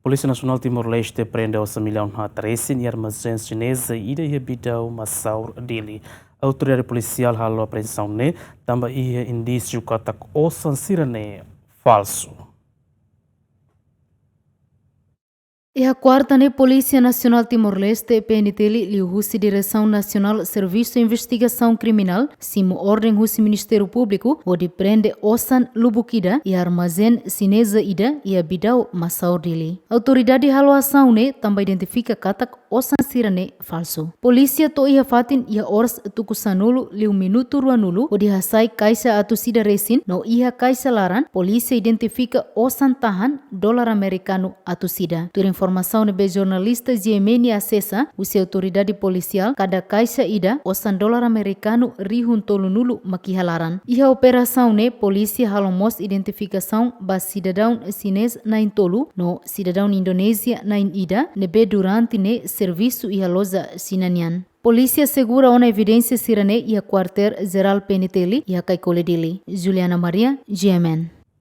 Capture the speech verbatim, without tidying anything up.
Polísia Nasionál Timor-Leste prende osan millaun haat resin iha armazén xineza ida iha Bidau, Massaur, Dili. Autoridade polisiál halo apreensaun ne'e tanba iha indísiu katak osan sira-ne'e falsu. Iha kuarta ne'e, Polísia Nasionál Timor-Leste, P N T L, liuhusi Diresaun Nasionál Servisu Investigasaun Kriminál, simu orden husi Ministériu Públiku hodi prende osan lubuk ida iha armazén xineza ida iha Bidau, Massaur, Dili. Autoridade halo asaun ne'e tanba identifika katak osan sira-ne'e falsu. Polísia to'o iha fatin iha oras tuku sanulu liu minutu ruanulu hodi hasai kaixa atus ida resin, no iha kaixa laran polísia identifika osan tahan dolar amerikanu atus ida. Tuir informasaun ne'ebé jornalista G M N asesa, husi autoridade polisiál, kada kaixa ida osan dolar amerikanu rihun tolunulu mak iha laran. Iha operasaun ne'e, polísia halo mós identifikasaun ba sidadaun xinez na'in-tolu no sidadaun Indonézia na'in-ida ne'ebé durante ne'e servisu iha loja Xina nian. Polísia segura ona evidénsia sira-ne'e iha Kuartél Jerál P N T L iha Caicoli, Dili. Juliana Maria, G M N.